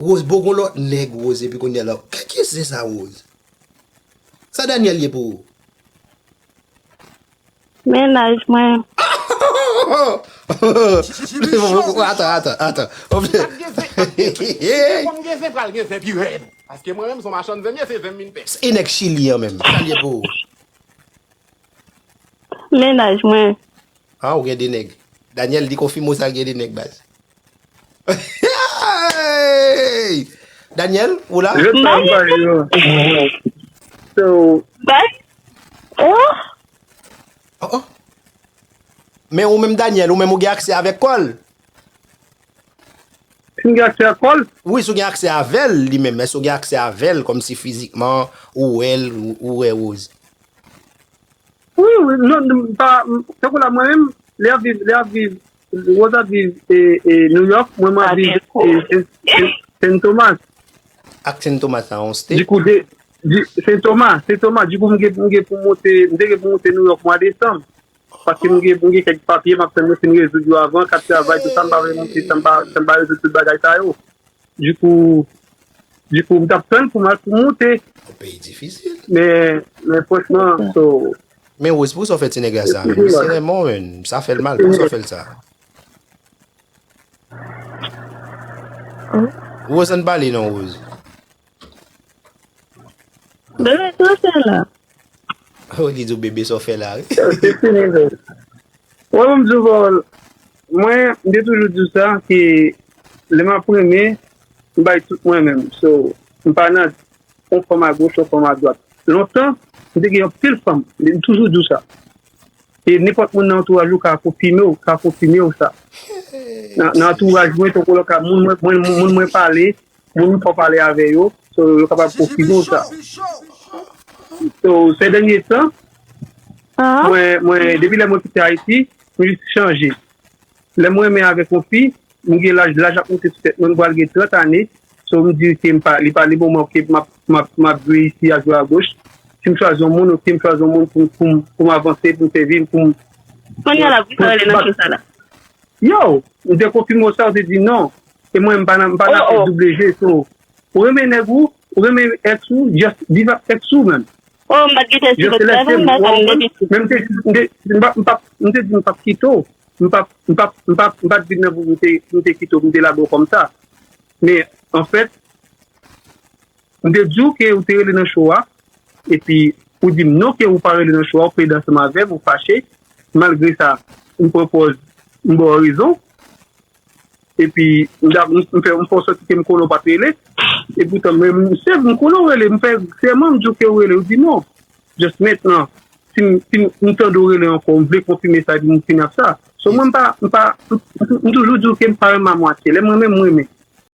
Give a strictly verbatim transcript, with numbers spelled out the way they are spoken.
Rose, bon, gon lòt nèg, Rose, epi kounye a la. Ki, ki se sa, Rose? Sa Daniel ye pou ou? Mennaj mwen. Atan, atan, atan. Kòm gen zen pral gen zen pi rèd. Paske mwen menm son machann zen m ye, se zen m vin pè. E nèg Chili an menm. Sa l ye pou ou? Mennaj mwen. Ah, ou gen de nèg. Daniel, li konfime w sa, l gen de nèg, baz. Daniel, ou la? Je t'aime, Mario. So, Bay. Oh. Oh, oh. Men ou menm, Daniel, ou menm ou gen aksè avèk kò l? Si m gen aksè a kò l? Wi, si w gen aksè avè l li menm, èske w gen aksè avè l kòmsi fizikman, ou wè l, ou, ou wè Rose? Wi, wi, non, non, pa, tankou la, mwen menm, lè ap viv, lè ap viv, Rose ap viv e, e, New York, mwen, mwen ap viv e, e, e, Saint Thomas. Ak Saint Thomas sa yon state? Dikou, de, di, Saint Thomas, Saint Thomas, dikou, mwen gen, mwen gen pou monte, mwen te gen pou monte New York mwa desanm. Paske mwen gen, mwen gen kèk papye, m ap tann mwen fin rezoud yo avan, kat travay, tout sa, m pa vle monte, sa m pa, sa m pa rezoud tout bagay sa yo. Dikou, dikou, m t ap tann pou m al pou monte. Yon peyi difisil. Men, men franchman, so, Men Rose, pou sa w fè ti nèg la sa menm? Serèman, menm, sa fè l mal, pou sa w fè l sa? Rose, ann pale non, Rose. Bebe, sa w fè la? Oh, li di w bebe, sa w fè la, wi. Se fini, men. Wè, bon, m di w, Paul, mwen, m te toujou di w sa, ke lè m ap renmen, m bay tout mwen menm. So, m pa nan yon fanm agoch, yon fanm adwat. Lontan, m te gen yon pil fanm. M toujou di w sa. E nenpòt moun nan antouraj ou ka konfime w, ka konfime w sa. Nan, nan antouraj mwen, tankou lòt ka, moun mwen, mwen, moun mwen pale, moun m fò pale avè yo, so, yo kapab konfime w sa. So, se dènye tan, mwen, mwen, depi lè mwen kite Ayiti, mwen jis chanje. Lè mwen renmen avèk yon fi, mwen gen laj, laj ap monte sou tèt mwen, mwen pral gen trant ane, so m di ke m pa, li pa le moman ke m ap, m ap, m ap jwe isi a jwe agoch. Si m chwazi yon moun, oke, m chwazi yon moun pou, pou, pou m avanse, pou m fè vi m, pou m. Kounye a la, pou sa rele nan cho sa la. Yo, m te konfime w sa, ou te di non. E mwen, m pa nan, m pa nan W G, so, ou renmen nèg ou, ou renmen ex ou, just viv ak ex ou, man. Oh, m pa t gentan sou Just lòt lèse travay, m m. pa Ou sa m konprann? depi sou. Men m te, m te, m pa, m pa, m te di m p ap kite w. M p ap, m p ap, m p ap, m pa t vin nan pou m te, m te kite w, m te lage w kòm sa. Men, anfèt, m te di w ke ou te rele nan cho a, epi ou di m non ke ou pa rele nan cho a, ou plede ansanm avè m, ou fache. Malgre sa, m pran pòz, m ba w rezon. Epi, m, m, m fè, m fè w santi ke m konnen w pa t rele. Epoutan, men, m, se, m konnen w rele, m fè sèman, m di w ke w rele, ou di non. Just mentnan, si m, si m, m tande w rele ankò, m vle konfime sa, epi m fini ak sa. So, mwen, m pa, m pa, m, m, m toujou di w ke m pa renmen a mwatye. Lè m renmen, m renmen.